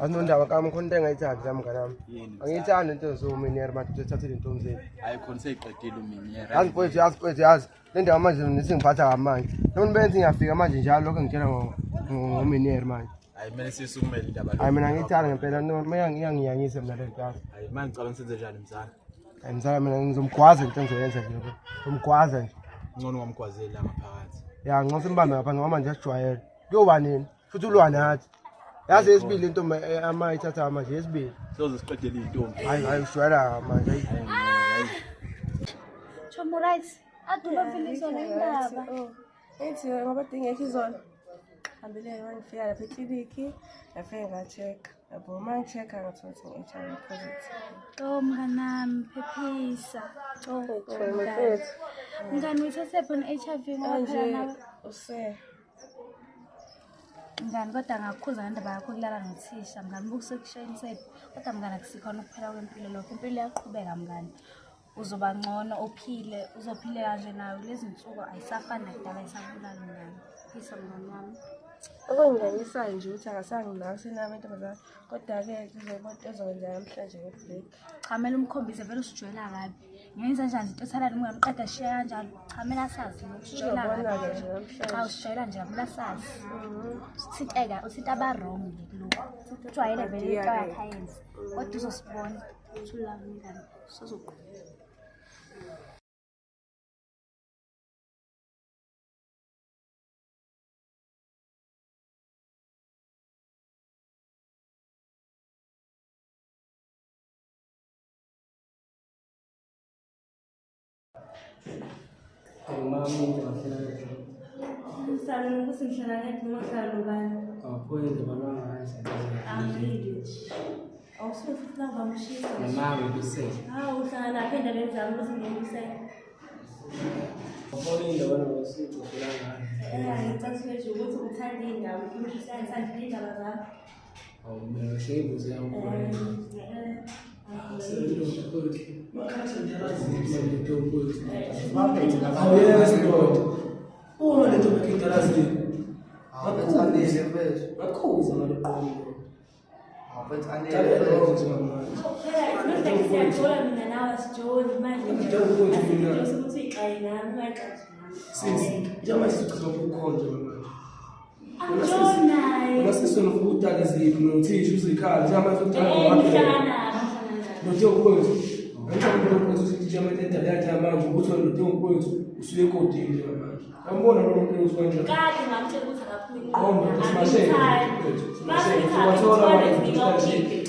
Azinondaba kami khona into engayithandi la mngane wami. Angiyithandi into zominier manje uthathile intombi zethu. Hayi khona seyiqedile uminier. Yazi mfowethu, yazi mfowethu, yazi. Le ndawo manje nisingiphatha kamanje. Noma benzi ngiyafika manje njalo lokho ngitshela ngominier manje. Hayi kumele sisukumele indaba. Hayi mina ngiyithanda ngempela noma iyangiyanyisa mina le nto. Hayi manje ngicabanga senze njani mzala? Hayi mzala mina ngizomgwaza into engizoyenza nje. Ngizomgwaza nje. Ngcono ngamgwazeli la ngaphakathi. Ya ngcono simbambe ngapha ngoba manje asijwayele. Kuyoba nini? Futhi ulwa nathi. Yazi yesibili into amayithatha manje yesibili. Soze siqedele intombi. Hayi hayi usijwayela manje. Hayi. Chomo right. Ade ubafile izolo indaba. Ethi ngoba dingekho izolo. Hambile ngifika lapha ekliniki, ngafike nga-check. Yabo uma ngi-check-a ngathola ukuthi ngi-HIV positive. Oh mnganami, phephisa. Oh Chomi mfethu. Mngani uyithathe phona HIV ngoba phela Manje nawe. use Mngani kodwa ngakukhuza ngendaba yakho ukulala nothisha. Mngani bukusekushayisephi. Kodwa mngani akusikhona ukuphela kwempilo lokho. Impilo iyaqhubeka mngani. Uzoba ngcono uphile, uzophile kanje nawe kulezi nsuku ayisafani nakudala ayisabulali mngani. Phisa mngani wami. Okungikanyisayo nje ukuthi akasanginaki senami intombazane. Kodwa-ke ngizobona into ezokwenzeka namhlanje nge-break. Cha kumele umkhombise vele usijwayela kabi. Ngenza njani into ethalani ungamqeda shiya kanjalo. Cha kumele asazi lokhu usijwayela Uzobona-ke kabi. nje namhlanje. Cha usijwayela nje kumele asazi. Uthinteka, uthinta aba-wrong nje kulokhu. Ujwayele vele into yakhe ayenze. Kodwa uzosibona. Thula mngani. Sizoqhubeka. Msana nokuthi ngihlala ngedwa noma ngihlala nobani. Angilindi nje. Awusuke futhi la ngamshisa. Hawu uhlala naphi endabeni zami ukuthi ngiyibusele. Ngicasuke nje ukuthi uthanda iy'ndaba, ushisa ngithanda iy'ndaba zami. Uma le ntombi ekhitalazini Awuthandile mfethu. ngakhuza ngalo qomo Awuthandile. Phela it's not like siyajola mina nawe asijoli manje. Ngijabule mina. Asidingi ukuthi uyixaye nami ungayixayi nami. Sisi, njengoba sizochitha ukukhonja manje. Angijoli naye. Uma sisona ukutaka iziphi nothisha uzikhala njengamanje utaka Ngihlala nabo, ngihlala nabo. noTheokwethu. Angicabanga ukuthi uthi njengamanje indaba yakhe manje ukuthi wena noTheokwethu usuke ekodini njengamanje. Yambona lo muntu ukuthi kanjani. Kade ngamtshela ukuthi akaphumi. Qomba, simashele. Simashele. Wathola wena ukuthi kanje.